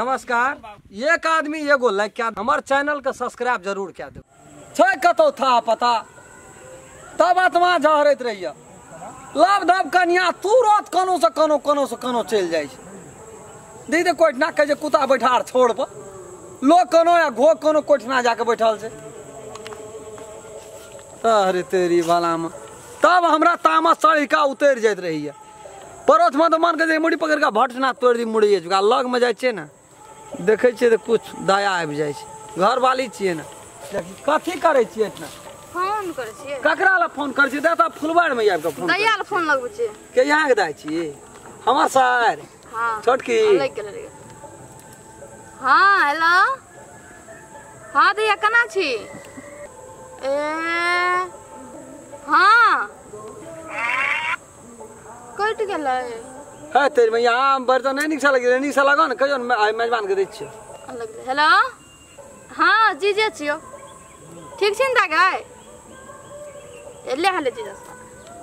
नमस्कार। एक आदमी एगो लाइक कए हमर चैनल के सब्सक्राइब जरूर कए देब। छै कतौ था पता तब आत्मा झहरैत रहिए। लव धब कनिया तुरंत कोनो से कोनो कोनो से कोनो चलि जाइ छै। दीदी कोठना कहै छै कुत्ता बैठार छोड़ पर लोग कोनो या घो कोनो कोठना जाके बैठल छै। अरे तेरी भलामे तब हमरा तामस चढ़ि कऽ उतरि जाइत रहैए। परोछमे तऽ मन कहै छै मुड़ी पकड़ि कऽ भटना तोड़ि दी मुड़ी चुका। लगमे जाइ छियै ने देखै छियै तऽ कुछ दया आबि जाइ छै। घरवाली छियै ने कथी करै छियै एतना? फोन करै छियै। ककरा लए फोन करै छियै? देख फुलबाड़मे आबि कऽ फोन दैया लए फोन लगबै छियै। के यहाँके दाइ छी हमर सर? हाँ छोटकी लागि गेलै। हाँ हेलो। हाँ दैया केना छी? ए हाँ कटि गेलै। है तेरी मैया आम बड़ तऽ नहि नीक से लगै, नीक से लगऽ ने कहियो ने आइ मेजबान के दै छियै। हेलो। हाँ जीजे छियौ, ठीक छी ने दाइ? ले हले जीजा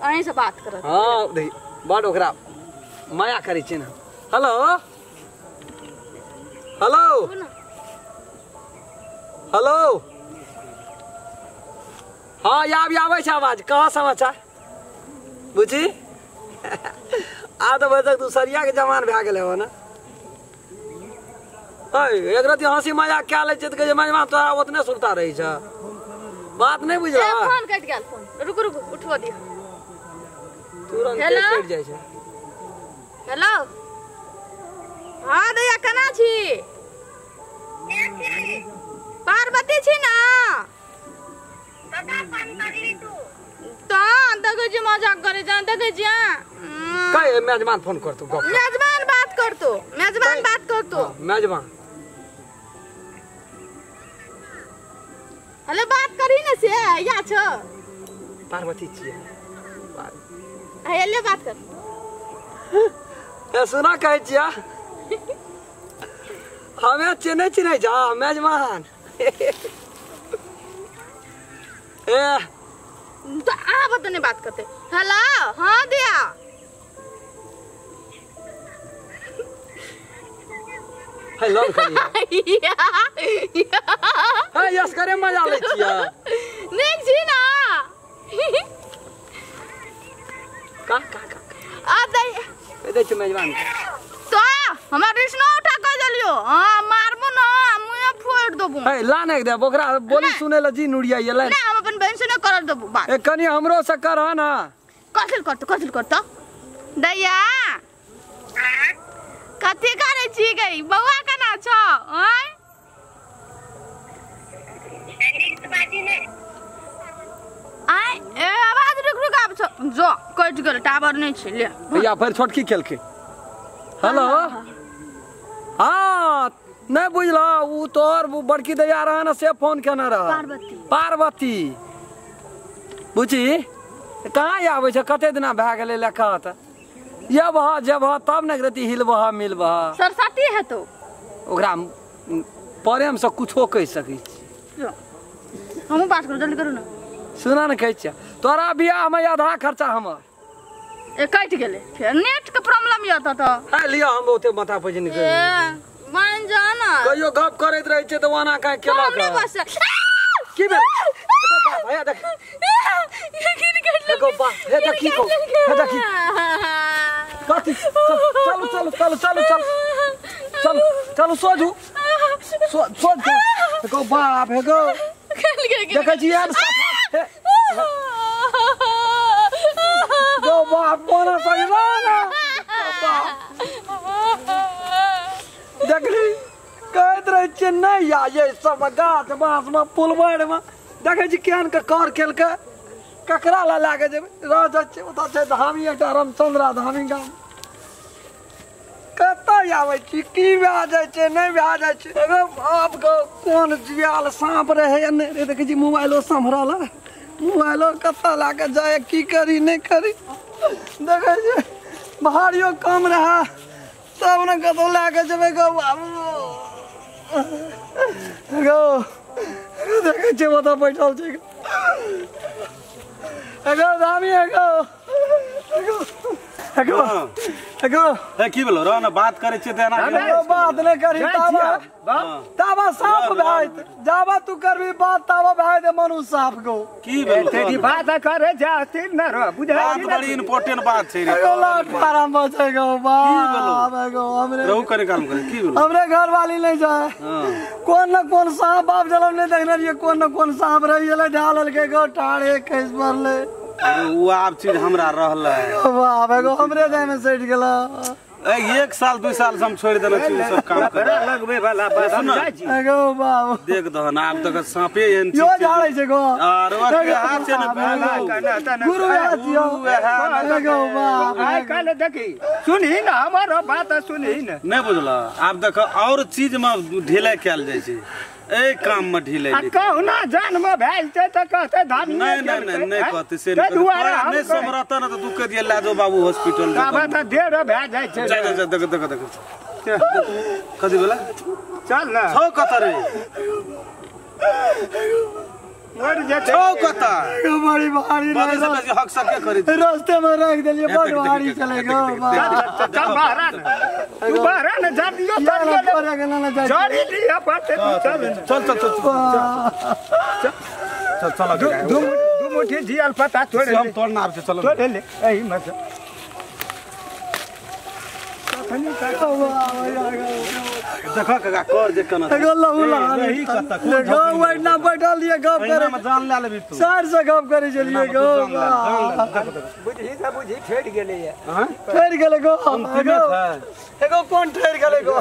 अहीं से बात करत। हाँ देखी बड़ ओकरा माया करै छियै ने। Hello hello hello. हाँ आब आबै छै आवाज। कहाँ समाचार बुझी? आब तऽ भरि तू सरिया के जमान भए गेलै हो ने। एक रति हँसी मजाक कए लै छियै तऽ कहै छै मेजबान तोरा ओतने सुरता रहै छै। बात नहि बुझलह? फोन कटि गेल। फोन रुकू रुकू उठबऽ दिअ। तुरंत कटि जाइ छै। हेलो। हाँ दैया केना छी? पार्वती छी ने? तऽ देखै छी मजाक करै छै। देखै छियै कहि मेजबान फोन करतौ। गप मेजबान बात करतौ। मेजबान बात करतौ। मेजबान हेलो बात करी ने से या छौ पार्वती छियै। हेलो बात कर। ए सुना कहै छियै हमे चिन्है चिन्है जा मेजबान। ए तो आब तऽ नहीं बात करते। हेलो। हाँ दिया हेलो है यस करे मजा लै छियै। नीक छी ना? का का का आ दै दै छै मेजबान तो हमरा रिश्नो उठा कह देलियो। हां मारबो ना मुँह फोड़ देबो। हे ला नै दे ओकरा बोली सुनै ल जी नुड़िया ये ला। ना हम अपन बहन से न कर देबो बात। ए कनी हमरो से कर ना। कथि करतो कथि करतो दैया? कथि करै छी गई? बौआ केना छौ? आँय आँय ए आवाज रुक रुक आबै छौ। जो कटि गेल टावर नहि छै। ले भैया फेर छोटकी केलकै। हेलो। हाँ नहीं बुझल उ तोहर बड़की दैया रह ने से फोन केने रह। पार्वती पार्वती बुझी कहाँ आबै छै? कते दिना भए गेलै लए कहत यबह जबह तब ने रति हिलबह मिलबह। सरस्वती हेतौ ओकरा प्रेम से कुछो कहि सकै छी। हमहूँ बात करू जल्दी करू ने। सुना ने कहै छियै तोरा बियाहमे आधा खर्चा हमर। ए कटि गेलै फेर नेट के प्रॉब्लम यऽ तऽ। है लिअ हम ओते माथा पर नहि ए मान जा ना। कहियो गप करैत रहै छियै तऽ ओना काहे केलक? हमरे बस की भेल? भैया देख देखो बा हे देखी को हे देखी कथी। चलू चलू चलू चलू चलू चलू चलू सोझू सोझ देखो बाप हे गो देखै छी यार साफा गो बाप कोना सजला ना बाप देखली कहैत रहै छियै नहि आ ये सब गाछ बाँसमे पुलबाड़मे देखै छी केहन के कर केलकै। ककरा लए लए कऽ जेबै? रह जाइ छियै ओतऽ छै धामी एकटा रामचन्द्रा धामी गाम। कतऽ आबै छी? की भए जाइ छै नहि भए जाइ छै। एगो बापके कोन जुआल साँप रहै या नहि रहै। देखै छी मोबाइलो सम्हरल मोबाइलो कतऽ लए कऽ जाइ की करी नहि करी। देखै छियै भारियो कम रहै तब ने कतौ लए कऽ जेबै गौ बाबू गौ। देखै छियै ओतऽ बैठल छै गौ धामी गौ। एगो एगो ए की भेलो रह न बात करै छियै त एना बात नै करी ताबा ताबा साफ भए जाबा तू करबी बात ताबा भए दे मनु साफ गो की भेलो तेरी बात करे जाती न रह बुझै बात बड़ी इंपोर्टेंट बात छै रे एगो लाट फारम बचे गो बाप एगो हमरे रहू करे काम करे की भेलो हमरे घर वाली नहीं जाए कोन न कोन सांप बाप जलम नहीं देखने रहिए कोन न कोन सांप रही गेलै ढालल के गो ठाड़े खसि पड़लै। अरे उ आब चीज हमरा रहलै बाप एगो हमरे जाय में सटि गेला। ए 1 साल 2 साल से हम छोड़ देने छी उ सब काम करे लगबे वाला बात हम जाइ छी एगो बाप देख दहन आब तक सांपे एहन यो झाड़ै छै गो आर ओ हाथ छै ने गुरु हाथ यो एगो बाप आइ काल देखी सुनही न हमर बात सुनही न नहीं बुझल आब देख और चीज में ढीले कैल जाइ छै ए काम में ढीले आ कहुना जान में भेल छै त कहते धामी नहीं नहीं नहीं नहीं कहते से नहीं समरत न त तू कह दिया ला जो बाबू हॉस्पिटल बाबा त देर भए जाइ छै जा जा देख देख देख कथि भेला चल न छौ कत रे मर जेतै छौ कत बड़ी भारी बड़ी से बेसी हक सके करी रास्ते में रख देलिए बड़ भारी चले गो चल बाहर तू बाहर न जा दियो चल लिया पड़ते तू चल चल चल चल चल चल दू दू मुट्ठी जियल पता तोड़ हम तोड़ना आब छै चल तोड़ ले एही मत देख काका कर जे कना एगो लहू लहा रही कत गो ओहिना बैठल लिए गप करे में जान ले लेबी तू सर से गप करे चलिए गो बुझी से बुझी ठेठ गेलै हां ठेठ गेलै गो एगो एगो कोन ठेठ गेलै गो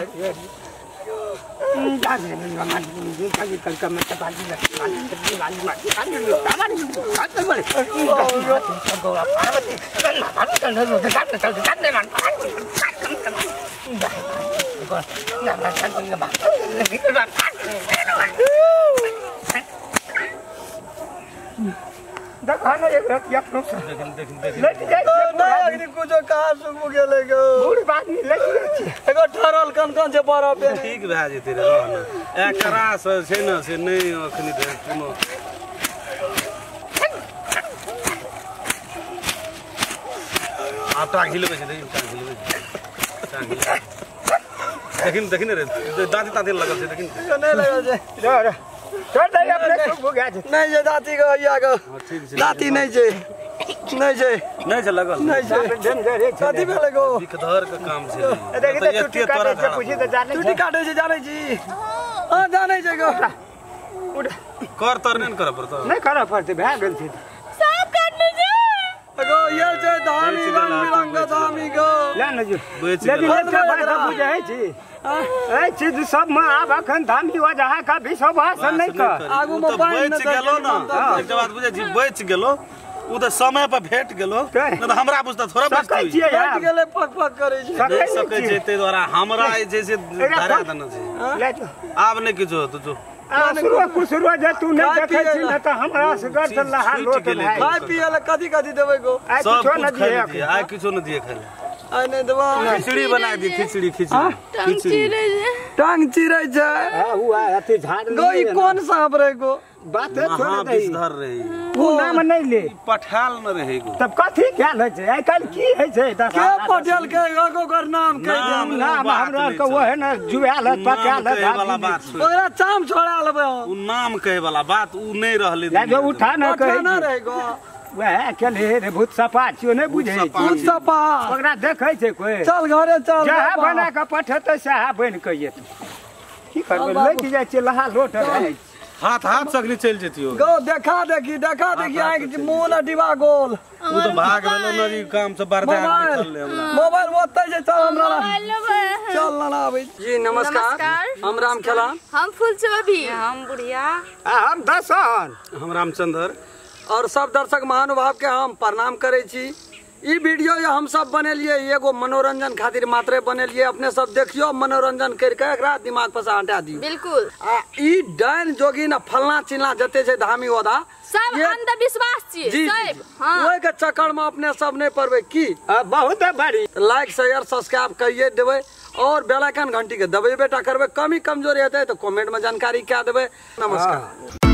ठीक भए जेतै रे रह न एकरा से छै न से नहि अखनी धरि कोनो आब टांग हिलबै छै टांग हिलबै टांग हिलबै देखिन देखिन रे दाँती ताँती लगल छै देखिन नहि लगल छै रह रह छोड़ दे अपने सुख भुगा छै नहि छै दाँती गो हैया गो ठीक छै दाँती नहि छै नहि छै नहि छै लगल नहि छै कथी भेलै गो विखधर के काम छै देखि त चुट्टी काटै छै पूछि त जानै चुट्टी काटै छै जानै छी हां जानै छै गो उठ कर तर नहि करऽ पड़तौ नहि करऽ पड़तै भए गेल छै साफ काटने छै गो ये छै धामी रंग बिरंग के धामी गो ले न जो लेकिन एकटा बात बुझै छी ए चीज सब में आब अखन धामी वजह का भी सब हासन नहीं कर आगू में पानि बच गेलो न एकटा बात बुझै छी बच गेलो उ त समय पर भेट गेलो न त हमरा बुझता थोड़ा बचतै भेट गेलै पक पक करै छै नहि सकै छै तै द्वारा हमरा जे छै धरा देने छै आब नहि किछो होतौ जो आ कुसुरो जे तू नहि देखै छी न त हमरा से गर से लहा लोट खाय पिए ल कथी कथी देबै गो आइ किछो न दिए आइ किछो न दिए खाय आइ नहि देबो खिचड़ी बना दी खिचड़ी खिचड़ी टांग चिरै छै हां उ अथी झाड़ गो ई कोन सांप रे गो बात छोड़ दे विषधर रहे उ नाम नहीं ले पठाल न रहे गो तब कथी क्या है छै आइ काल की है छै के पटेल के एगो ओकर नाम के नाम हमरा के वो है न जुआल है पठाल है वाला बात ओकरा चाम छोड़ा लेबै उ नाम कहे वाला बात उ नहीं रहले ले जो उठा न कहे न रहे गो वह अकेले रे भूत सपा छियो नहीं बुझै भूत सपा ओकरा देखै छै कोई चल घरे चल जहाँ बना के पठेतै सएह बनि के एतै की करबै लैके जाइ छियै लहा लोट है हाथ हाथ सगली चलि जतियो गो देखा देखी देखा देखी आँख मुँह न डिबा गोल उ त भाग गेलो न जी काम से बर्दाश्त चलले हमरा मोबाइल ओतै छै चल हमरा चल ना आबै जी नमस्कार हम राम खेला हम फूल चोभी हम बुढ़िया आ हम दसन हम रामचंद्र और सब दर्शक महानुभाव के हम प्रणाम करै छी। ई वीडियो ये हम सब बनेलिए एगो मनोरंजन खातिर मात्रे बनेलिए अपने सब देखियो मनोरंजन करके एकरा दिमाग पर से हटा दियो बिल्कुल। आ ई डाइन जोगिन आ फलना चिलना जते छै धामी ओधा सब अंधविश्वास छी सब। हां ओइ के चक्कर में अपने सब नहीं पड़बै की बहुत बड़ी लाइक शेयर सब्सक्राइब करिए देबै और बेल आइकन घंटी के दबेबे टा करबै। कमी कमजोरी हेतै तो कमेंट में जानकारी कए देबै। नमस्कार।